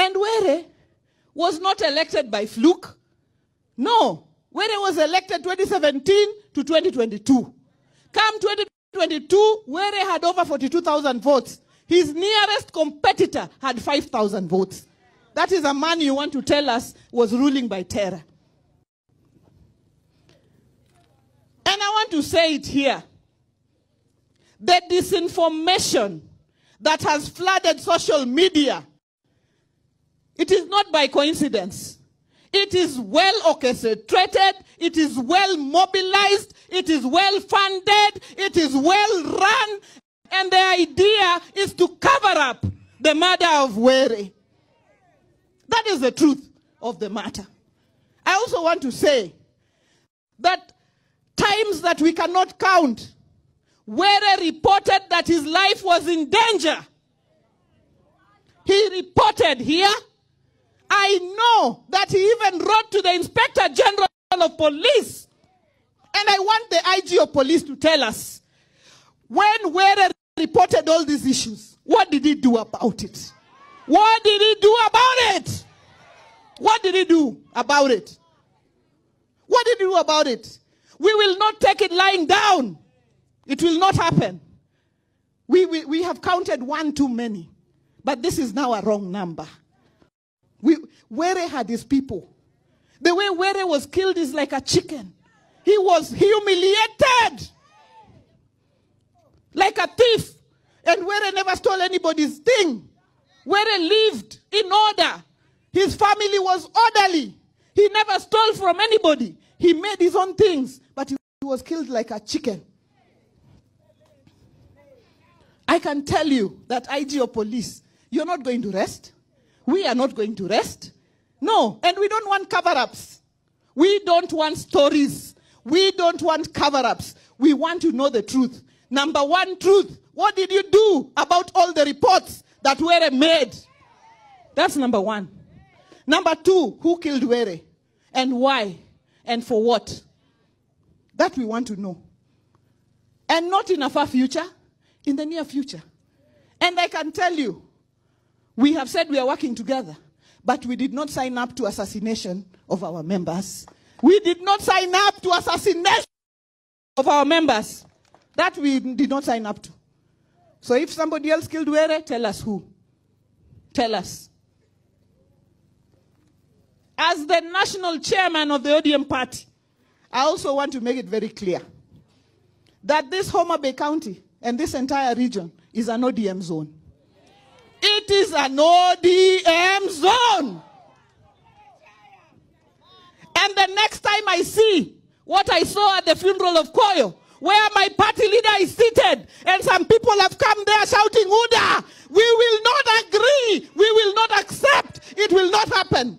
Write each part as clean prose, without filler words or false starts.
And Were was not elected by fluke. No. Were was elected 2017 to 2022. Come 2022, Were had over 42,000 votes. His nearest competitor had 5,000 votes. That is a man you want to tell us was ruling by terror. And I want to say it here. The disinformation that has flooded social media, it is not by coincidence. It is well orchestrated, it is well mobilized, it is well funded, it is well run, and the idea is to cover up the murder of Were. That is the truth of the matter. I also want to say that times that we cannot count, Were reported that his life was in danger. He reported here. I know that he even wrote to the Inspector General of Police. And I want the IG of Police to tell us, when Were reported all these issues, what did he do about it? What did he do about it? What did he do about it? What did he do about it? We will not take it lying down. It will not happen. We have counted one too many. But this is now a wrong number. Were had his people. The way Were was killed is like a chicken. He was humiliated. Like a thief. And Were never stole anybody's thing. Were lived in order. His family was orderly. He never stole from anybody. He made his own things. But he was killed like a chicken. I can tell you that IG of Police, you're not going to rest. We are not going to rest. No, and we don't want cover-ups. We don't want stories. We don't want cover-ups. We want to know the truth. Number one truth, what did you do about all the reports that Were made? That's number one. Number two, who killed Were? And why? And for what? That we want to know. And not in a far future, in the near future. And I can tell you, we have said we are working together, but we did not sign up to assassination of our members. We did not sign up to assassination of our members. That we did not sign up to. So if somebody else killed Were, tell us who. Tell us. As the national chairman of the ODM party, I also want to make it very clear that this Homa Bay County and this entire region is an ODM zone. It is an ODM zone. And the next time I see what I saw at the funeral of Koyo, where my party leader is seated, and some people have come there shouting, Uda, we will not agree, we will not accept, it will not happen.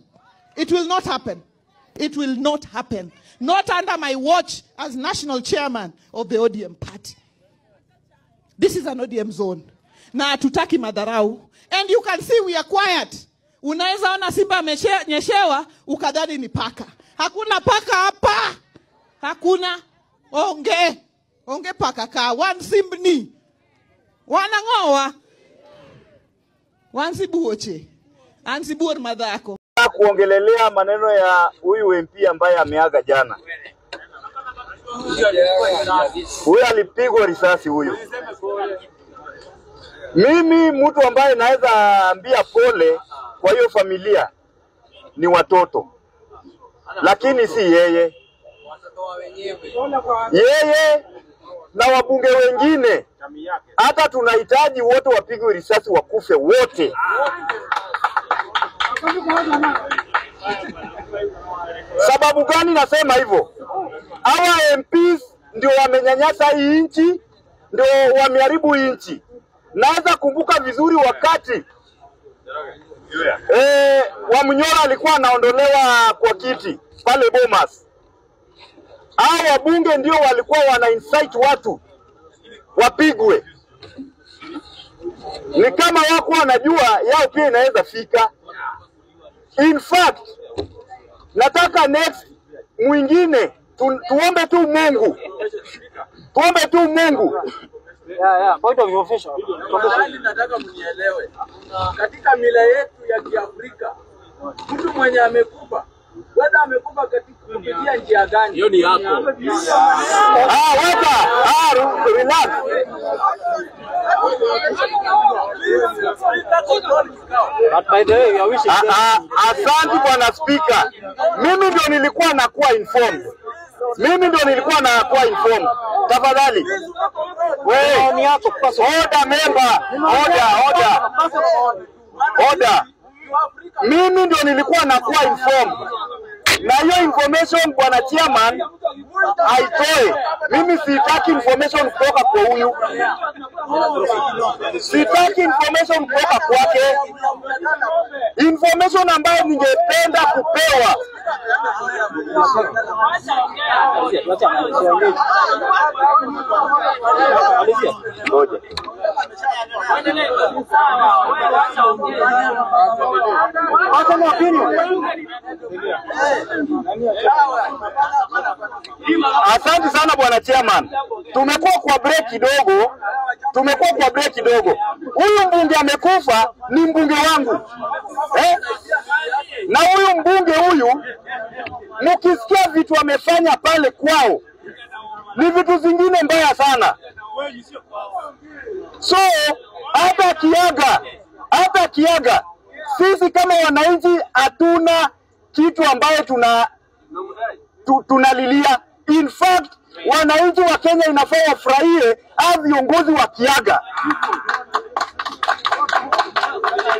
It will not happen. It will not happen. Not under my watch as national chairman of the ODM party. This is an ODM zone. Na tutaki madharau. And you can see we are quiet. Unaweza ona simba nyeshewa, ukadhani ni paka. Hakuna paka hapa. Hakuna. Onge paka ka. Wansimbni. Wanangoa. Wansibuoche. Ansibuor madhako. Kuongelelea maneno ya huyu MP ambaye ameaga jana. Huyu alipigwa risasi huyu. Mimi mtu ambaye naweza ambia pole kwa hiyo familia ni watoto. Lakini si yeye. Yeye na wabunge wengine. Hata tunahitaji wote wapigwe risasi wakufe wote. Sababu gani nasema hivyo? Hawa MPs ndio wamenyanyasa hii nchi, ndio wameharibu hii nchi. Naweza kumbuka vizuri wakati Wamnyora alikuwa anaondolewa kwa kiti pale Bomas. Hao wabunge ndio walikuwa wana incite watu wapigwe. Ni kama wako wanajua yao pia inaweza fika. In fact, nataka next mwingine tuombe tu Mungu. Tuombe tu Mungu. Point of information. Nataka mnielewe. Katika mila yetu ya Kiafrika, mtu mwenye amekufa, whether amekufa kupitia njia gani? Hiyo ni yako. Relax. But by the way, I wish Asante bwana speaker. Mimi ndio nilikuwa nakuwa informed. Tafadhali. Wewe ni yako kupaswa. Order member. Order. Mimi ndio nilikuwa nakuwa informed. Na hiyo information bwana chairman aitoe. Mimi sitaki information kutoka kwa huyu. Sitaki information kutoka kwake. Information ambayo ningependa kupewa. Asante sana bwana chairman. Tumekuwa kwa break kidogo. Huyu mbunge amekufa, ni mbunge wangu. Na huyu mbunge mkisikia vitu amefanya pale kwao, ni vitu zingine mbaya sana. So hata kiaga sisi kama wananchi hatuna kitu ambayo tunalilia. In fact, wananchi wa Kenya inafaa wafurahie au viongozi wa kiaga.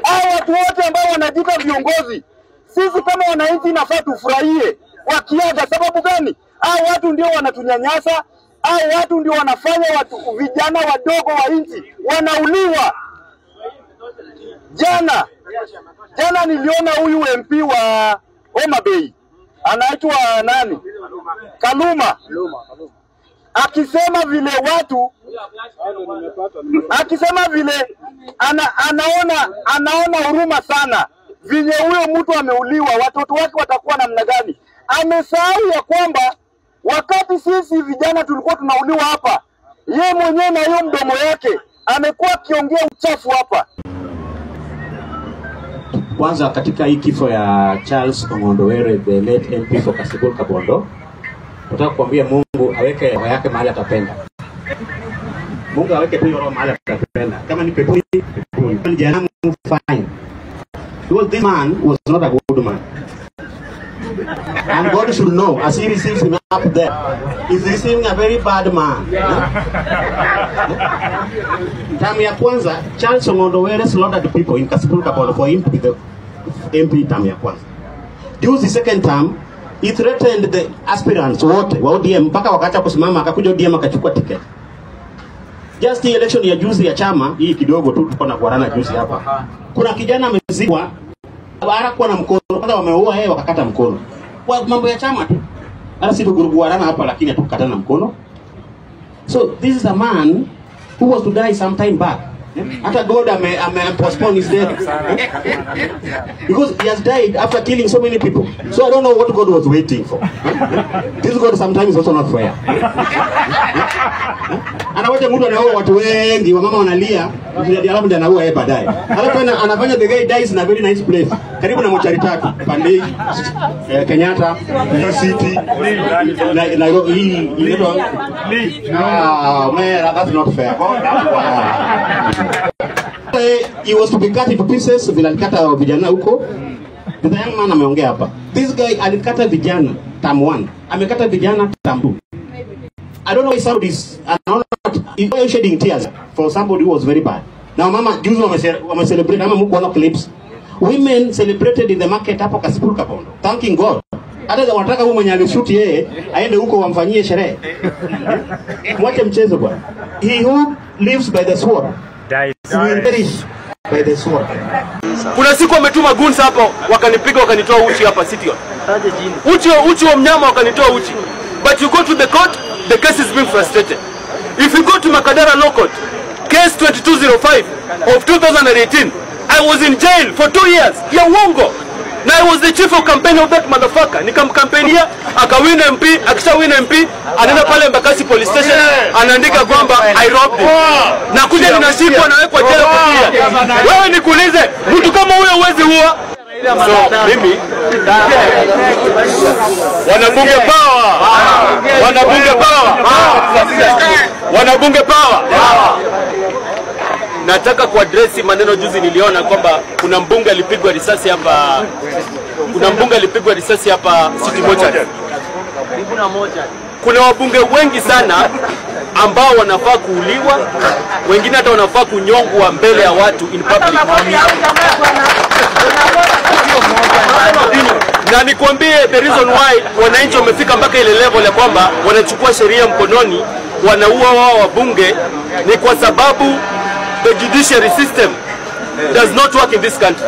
Hao watu wote ambao wanajiita viongozi, sisi kama wananchi inafaa tufurahie wa kiaga. Sababu gani? Hao watu ndio wanatunyanyasa, hao watu ndio wanafanya vijana wadogo wa nchi wanauliwa. Jana niliona huyu MP wa Homa Bay, anaitwa nani? Kaluma. Akisema vile anaona huruma sana vile huyo mtu ameuliwa, watoto wake watakuwa namna gani? Amesahau ya kwamba wakati sisi vijana tulikuwa tunauliwa hapa, yeye mwenyewe na hiyo mdomo yake amekuwa akiongea uchafu hapa. Kwanza katika hii kifo ya Charles Ong'ondo Were, the late MP for Kasipul Kabondo, nataka kuambia Mungu aweke roho yake mahali atapenda. Mungu aweke tu roho mahali atapenda. Kama ni peponi, ni jehanamu, fine. Because this man was not a good man. And God should know, as he receives him up there, he's receiving a very bad man. Tamu ya kwanza, Charles Ong'ondo Were slaughtered people in Kasipul Kabondo for him to be the MP tamu ya kwanza. During the second term, he threatened the aspirants wote wa ODM mpaka wakaacha kusimama, akakuja ODM akachukua ticket. Just the election ya juzi ya chama, hii kidogo tu tuko na kuarana juzi hapa. Kuna kijana amezikwa, baada kuwa na mkono, kwanza wameua yeye wakakata mkono. Kwa mambo ya chama tu. Hata si tuguruguarana hapa lakini hatukukatana mkono. So this is a man who was to die some time back. Hata God postpone his death. Because he has died after killing so many people. So I don't know what God was waiting for. This God sometimes is also not fair. Anawacha mtu anaoa watu wengi, wamama wanalia, alafu ndio anaoa yeye baadaye. Alafu anafanya the guy dies in a very nice place. Karibu na mochari tatu, Pandei, Kenyatta, City, Nairobi, man, that's not fair. He was to be cut into pieces, vile alikata vijana huko. The young man ameongea hapa. This guy alikata vijana term 1, amekata vijana term 2. I don't know why somebody is shedding tears for somebody who was very bad. Now mama juzi wame celebrate, ama mko wana clips. Women celebrated in the market hapo Kasipul Kabondo, thanking God. Hata wanataka huyo mwenye alishoot yeye aende huko wamfanyie sherehe. Mwache mchezo bwana. He who lives by the sword will perish by the sword. Kuna siku wametuma guns hapa wakanipiga wakanitoa uchi hapa City Hall. Uchi wa mnyama wakanitoa uchi. But you go to the court, the case is being frustrated. If you go to Makadara Law Court, case 2205 of 2018, I was in jail for 2 years. Ya uongo. Na I was the chief of campaign of that motherfucker. Nikamkampenia, akawin MP, akisha win MP, anaenda pale Embakasi police station, anaandika kwamba I robbed him. Na kuja ninashikwa na wekwa jela pia. Wewe nikuulize, mtu kama huyo uwezi huwa? So mimi wanabunge power. Wanabunge power. Wanabunge power. Nataka kuadresi maneno juzi niliona kwamba kuna mbunge alipigwa risasi hapa. Kuna mbunge alipigwa risasi hapa City moja. Kuna wabunge wengi sana ambao wanafaa kuuliwa, wengine hata wanafaa kunyongwa mbele ya watu in public. Na nikwambie the reason why wananchi wamefika mpaka ile level ya kwamba wanachukua sheria mkononi, wanaua wao wabunge, ni kwa sababu the judiciary system does not work in this country.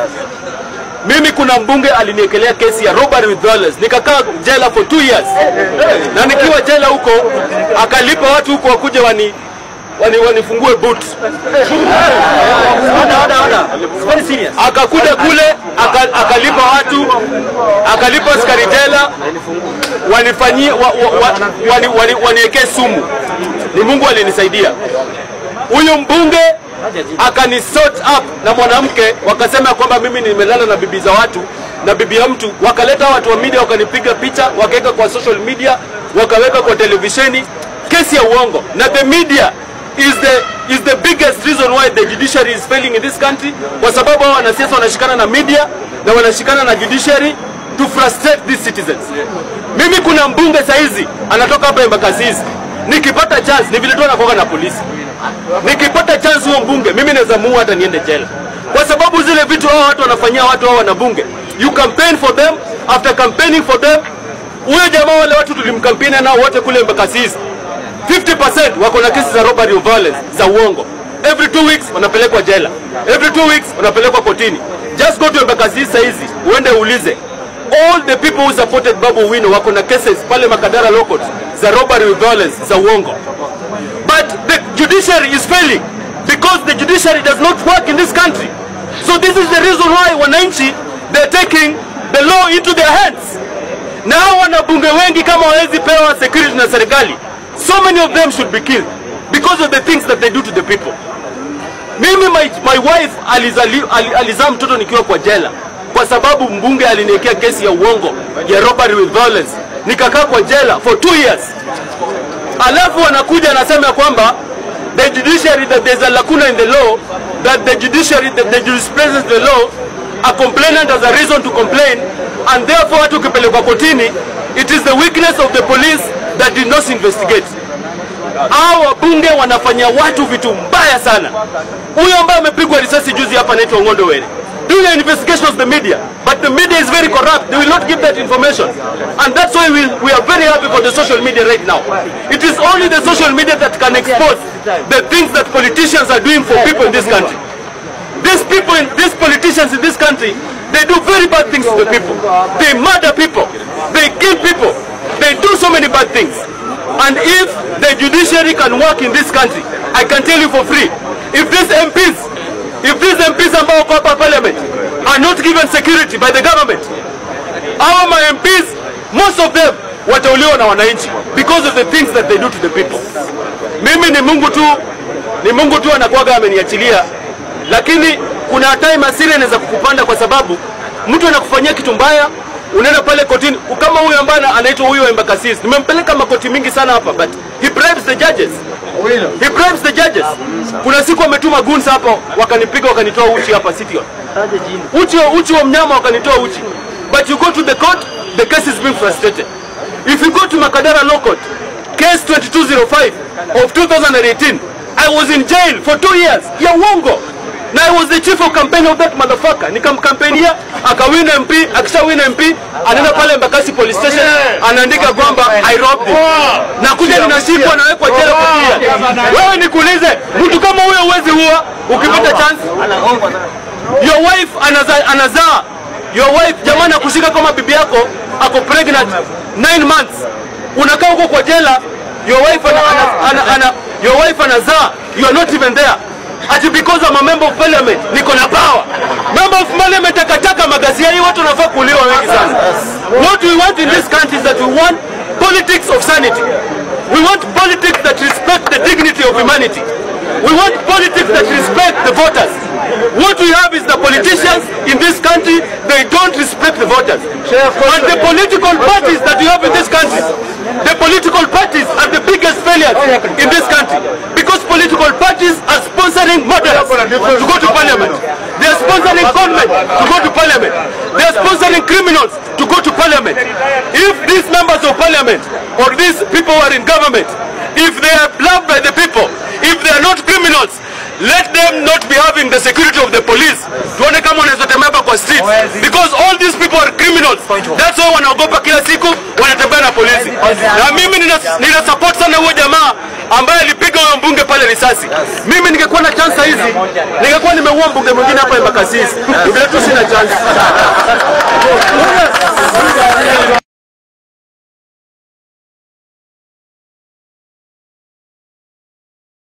Mimi kuna mbunge aliniekelea kesi ya robbery with violence, nikakaa jela for 2 years. Na nikiwa jela huko akalipa watu huko wakuje wanifungue boot. Very serious. Akakuja kule akalipa watu, akalipa askari jela wanifanyie waniwekee sumu. Ni Mungu alinisaidia. Huyo mbunge akani sort up na mwanamke, wakasema kwamba mimi nimelala na bibi za watu na bibi ya mtu, wakaleta watu wa media wakanipiga picha, wakaweka kwa social media, wakaweka kwa televisheni, kesi ya uongo. Na the media is the biggest reason why the judiciary is failing in this country, kwa sababu hao wanasiasa wanashikana na media na wanashikana na judiciary to frustrate these citizens. Mimi kuna mbunge saizi anatoka hapa Embakasi, nikipata chance ni vile tu anakoga na polisi. Nikipata chance huo mbunge mimi naweza muua hata niende jela, kwa sababu zile vitu hao watu wanafanyia watu hao wanabunge. You campaign for them, after campaigning for them, huyo jamaa wale watu tulimkampenia nao wote kule Embakasi 50% wako na kesi za robbery of violence za uongo. Every 2 weeks wanapelekwa jela, every 2 weeks wanapelekwa kotini. Just go to Embakasi saizi uende uulize, all the people who supported Babu Wino wako na cases pale Makadara Law Court za robbery with violence za uongo. But the judiciary is failing because the judiciary does not work in this country. So this is the reason why wananchi they're taking the law into their hands. Now wanabunge wengi kama hawezi pewa security na serikali, so many of them should be killed because of the things that they do to the people. Mimi my wife alizaa mtoto nikiwa kwa jela kwa sababu mbunge aliniwekea kesi ya uongo ya robbery with violence, nikakaa kwa jela for 2 years. Alafu wanakuja anasema kwamba the judiciary, that there's a lacuna in the law, that the judiciary, that the jurisprudence of the law, a complainant has a reason to complain, and therefore watu kipelekwa kotini, it is the weakness of the police that did not investigate. Hao wabunge wanafanya watu vitu mbaya sana. Huyo ambaye amepigwa risasi juzi hapa anaitwa Ngondo Were, do the investigation of the media, but the media is very corrupt. They will not give that information, and that's why we are very happy for the social media right now. It is only the social media that can expose the things that politicians are doing for people in this country. These politicians in this country, they do very bad things to the people. They murder people, they kill people, they do so many bad things. And if the judiciary can work in this country, I can tell you for free, if these MPs ambao wako hapa parliament are not given security by the government, our MPs, most of them watauliwa na wananchi because of the things that they do to the people. Mimi ni Mungu tu anakuaga ameniachilia, lakini kuna time hasira inaweza kukupanda kwa sababu mtu anakufanyia kitu mbaya, unaenda pale kotini. Kama huyo ambaye anaitwa huyo Embakasi, nimempeleka makoti mingi sana hapa, but he bribes the judges. He bribes the judges. Kuna siku wametuma goons hapa wakanipiga wakanitoa uchi hapa City Hall. Uchi wa mnyama wakanitoa uchi. But you go to the court, the case is being frustrated. If you go to Makadara Law Court, case 2205 of 2018, I was in jail for 2 years. Ya uongo. Na I was the chief of campaign of that motherfucker. Nikamkampenia, akawin MP, akisha win MP, anaenda pale Embakasi police station, anaandika kwamba I robbed him. Na kuja ninashikwa na wekwa jela kwa pia. Wewe nikuulize, mtu kama huyo uwezi huwa ukipata chance? Your wife anazaa. Your wife jamani akushika kama bibi yako ako pregnant 9 months. Unakaa huko kwa jela, your wife anazaa, you are not even there. ati because I'm a member of parliament niko na power. Member of parliament akataka magazia hii watu wanafaa kuuliwa wengi sana. What we want in this country is that we want politics of sanity. We want politics that respect the dignity of humanity. We want politics that respect the voters. What we have is the politicians in this country, they don't respect the voters. And the political parties that we have in this country, the political parties are the biggest failures in this country. Because political parties are sponsoring murderers to go to parliament. They are sponsoring gunmen to go to parliament. They are sponsoring criminals to go to parliament. If these members of parliament or these people who are in government, if they are loved by the people, if they are not criminals, let them not be having the security of the police. Tuone kama wanazotembea kwa streets. Because all these people are criminals. That's why wanaogopa kila siku wanatembea na polisi. Na mimi nina support sana huyo jamaa ambaye alipiga huyo mbunge pale risasi. Mimi ningekuwa na chance hizi, ningekuwa nimeua mbunge mwingine hapa Embakasi. Vile tu sina chance.